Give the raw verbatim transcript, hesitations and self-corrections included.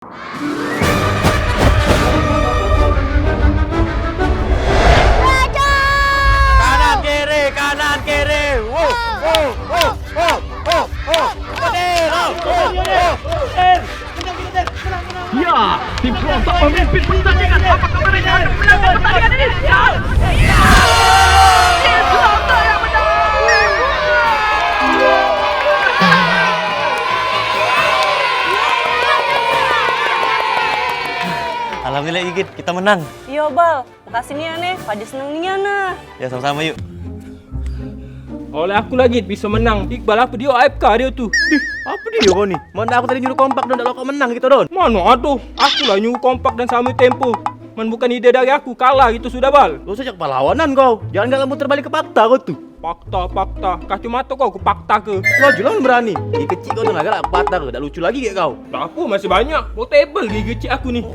Kanan kiri, kanan kiri. Wo, wo, wo, wo, wo, wo. Petir, wo, wo, wo. Ya, tim Kerontang memimpin pertandingan. Apakah mereka akan menang pertandingan ini? Ya! Ya! Tim Kerontang yang menang! Alhamdulillah, Igit, kita menang. Iyo, Bal. Makasih nian, eh. Padi seneng nian, nah. Ya, sama-sama, yuk. Oleh aku lagi bisa menang. Iqbal apa dia? A F K dia tu. Dih, apa dia kau ni? Mana aku tadi nyuruh kompak dan dak lokok menang gitu, Don. Mana ada? Aku lah nyuruh kompak dan sama tempo. Man bukan ide dari aku, kalah gitu sudah, Bal. Lu sejak perlawanan kau. Jangan gak kamu terbalik ke fakta kau tu. Fakta, fakta. Kacamata kau ke fakta ke? Laju lah berani. Gigi kecil kau tu lah galak fakta ke. Dak lucu lagi kayak kau. Dak apa, masih banyak. Portable gigi kecil aku ni.